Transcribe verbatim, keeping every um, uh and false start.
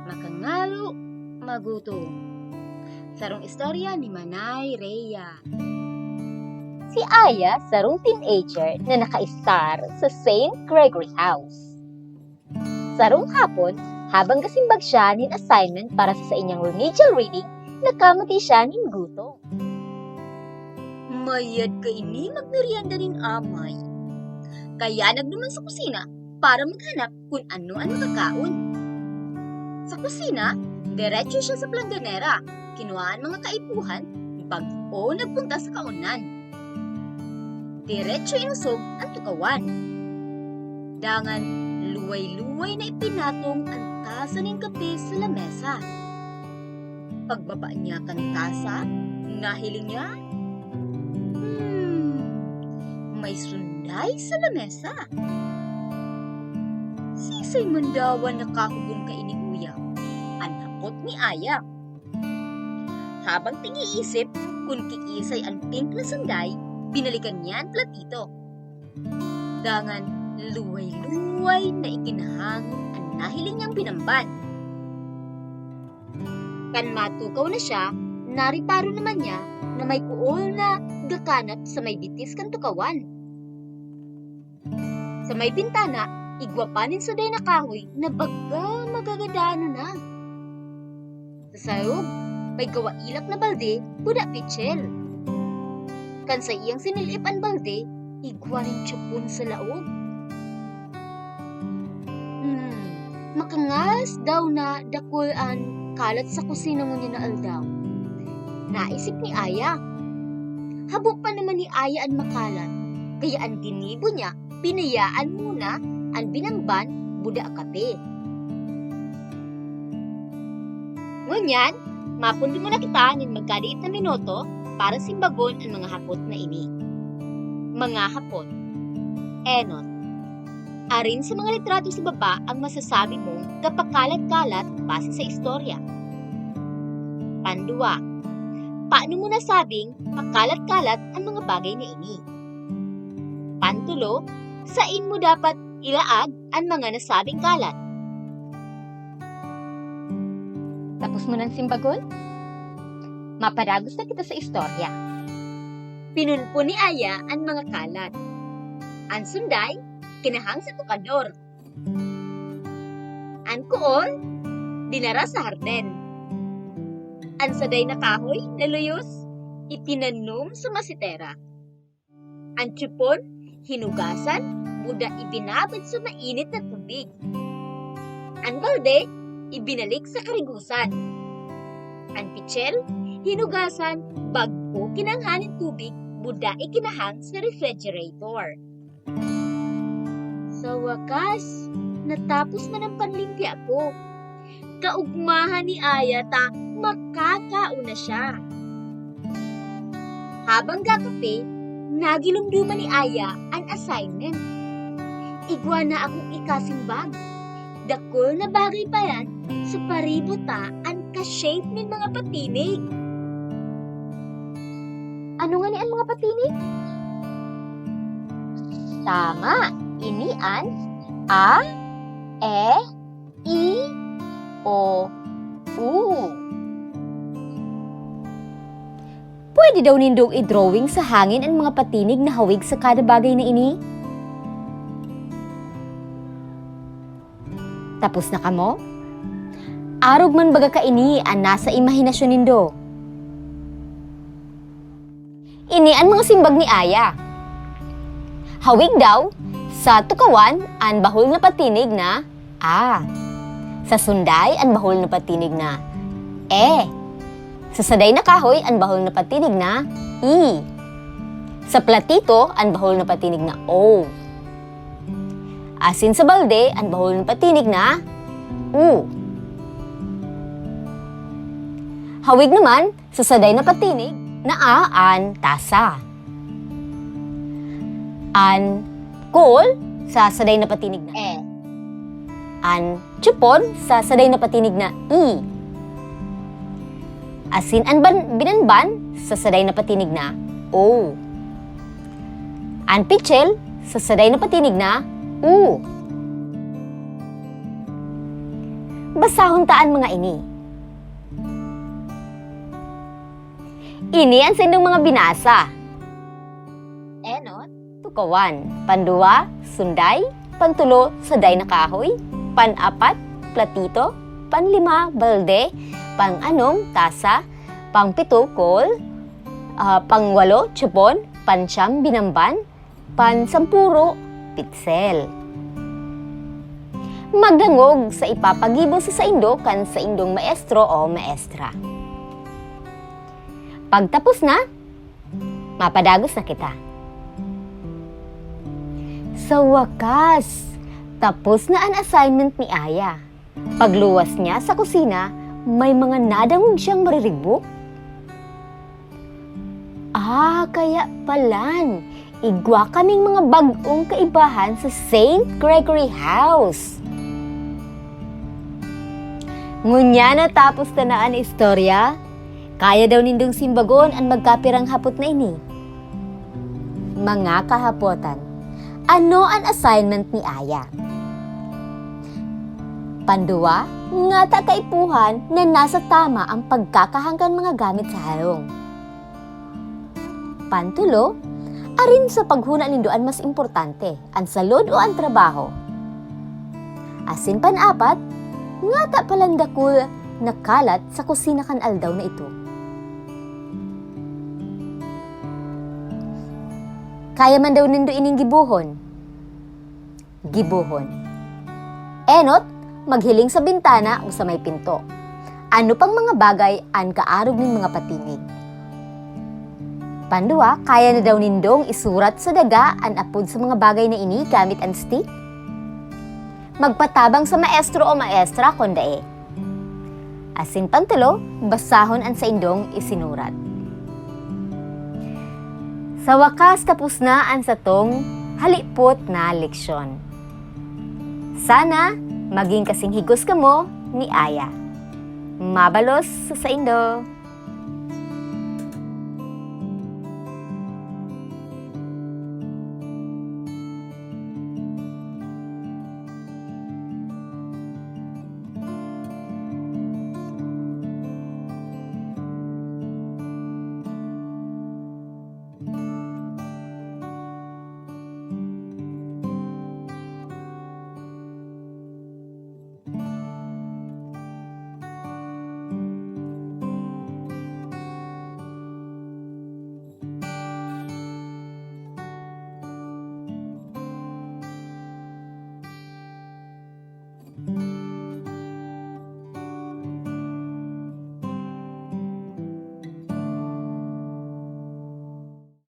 Makangalo, magutom. Sarong istorya ni Manay Rhea. Si Aya, sarong teenager na naka-estar sa Saint Gregory House. Sarong hapon, habang gasimbag siya nin assignment para sa saiyang remedial reading, nakamati siya nin gutom. Mayad kaini magmerienda nin amay. Kaya nagduman sa kusina para maghanap kun ano an makakaon. Sa kusina, diretso siya sa planggana, kinua an mga kaipuhan, bag-o nagpunta sa kaonan. Diretso inosog an tukawan. Dangan, luway-luway na ipinatong an tasa nin kape sa lamesa. Pagbaba niya kan tasa, nahiling niya, Hmm, may sunday sa lamesa. Siisay man daw an nakahugon kaini uya? An hapot ni Aya. Habang nag-iisip kun kiisay an pink na sunday, binalikan niya an platito. Dangan, luway-luway na ikinahang an nahiling niyang binamban. Kan matukaw na siya, nareparo naman niya na may kuol na gakanap sa may bitis kan tukawan. Sa may bintana, igwa pa nin sunday na kahoy na baga magagadanon na. Sa saog, may kawailak na balde, buda pitsil. Kan saiyang sinil-ip an balde, igwa nin tsupon sa laog. Hmm, makangalas daw na dakul an kalat sa kusina ngunyan na aldaw. Naisip ni Aya. Habo pa naman ni Aya an makalat, kaya an ginibo niya, binayaan muna an binamban buda kape. Ngunyan, mapundo muna kita nin magkadiit na minuto para simbagon an mga hapot na ini. Mga hapot. Enot. Arin sa mga litrato sa baba ang masasabi mong kapakalat-kalat base sa istorya. Pandua. Paano mo nasabing pakalat-kalat ang mga bagay na ini? Pantulo, sain mo dapat ilaag an mga nasabing kalat? Tapos mo nang simbagon? Mapadagos na kita sa istorya. Pinunpon ni Aya an mga kalat. An sunday, kinahang sa tukador. An kuol, dinara sa harden. An saday na kahoy na luyos, itinanom sa masitera. An tsupon, hinugasan, buda ibinabad sa mainit na tubig. An balde, ibinalik sa karigusan. An pitsil, hinugasan, bag-o kinanghan nin tubig, buda ikinahang sa refrigerator. Sa wakas, natapos man ang panlimpya ko. Kaugmahan ni Aya ta makakaon na siya. Habang gakape, nagilumduman ni Aya an assignment. Igwa na akong ikasimbag. Dakul na bagay pa yan sa paribo ta an ka-shape nin mga patinig. Ano ngani an mga patinig? Tama, ini an a, e, i, o, u. Pwede daw nindong i-drawing sa hangin an mga patinig na hawig sa kada bagay na ini? Tapos na kamo? Arog man baga kaini an nasa imahinasyon nindo? Ini an mga simbag ni Aya. Hawig daw, sa tukawan an bahol na patinig na a. Sa sunday an bahol na patinig na e. Sa saday na kahoy an bahol na patinig na i. Sa platito an bahol na patinig na o. Asin sa balde an bahol na patinig na u. Hawig naman, sa saday na patinig na a an tasa. An kuol sa saday na patinig na e. An tsupon sa saday na patinig na i. Asin an ban-, binanban sa saday na patinig na o. An pitsil sa saday na patinig na u. Basahon ta an mga ini. Ini an saindong mga binasa. Enot. Tukawan. Pandua, sunday. Pantulo, saday na kahoy. Panapat, platito. Panlima, balde. Pang-anom, tasa. Pangpito, kol. Ah, pangwalo, tsupon. Pansiyam, binamban. Pansampuro, pitsel. Magdangog sa ipapagibo sa saindo kan saindong maestro o maestra. Pagtapos na, mapadagos na kita. Sa wakas, tapos na an assignment ni Aya. Pagluwas niya sa kusina, may mga nadangog siyang maririgbo. Ah, kaya palan, igwa kaming mga bag-ong kaibahan sa Saint Gregory House. Ngunyan na tapos ta na an istorya, kaya daw nindong simbagon an magkapirang hapot na ini. Mga kahapotan, ano an assignment ni Aya? Pandua, ngata kaipuhan na nasa tama ang pagkakahangkan mga gamit sa harong. Pantulo, arin sa paghuna nindo an mas importante, an salud o an trabaho? Asin pan-apat, ngata palan dakul na kalat sa kusina kan aldaw na ito. Kaya man daw nindo ining gibohon? Gibohon. Enot, maghiling sa bintana o sa may pinto. Ano pang mga bagay an kaarog nin mga patinig? Pandua, kaya na daw nindong isurat sa daga an apod sa mga bagay na ini gamit an stick? Magpatabang sa maestro o maestra kun dai. Asin pantulo, basahon an saindong isinurat. Sa wakas, tapos na an satong halipot na leksyon. Sana magin kasing higos kamo ni Aya. Mabalos sa saindo!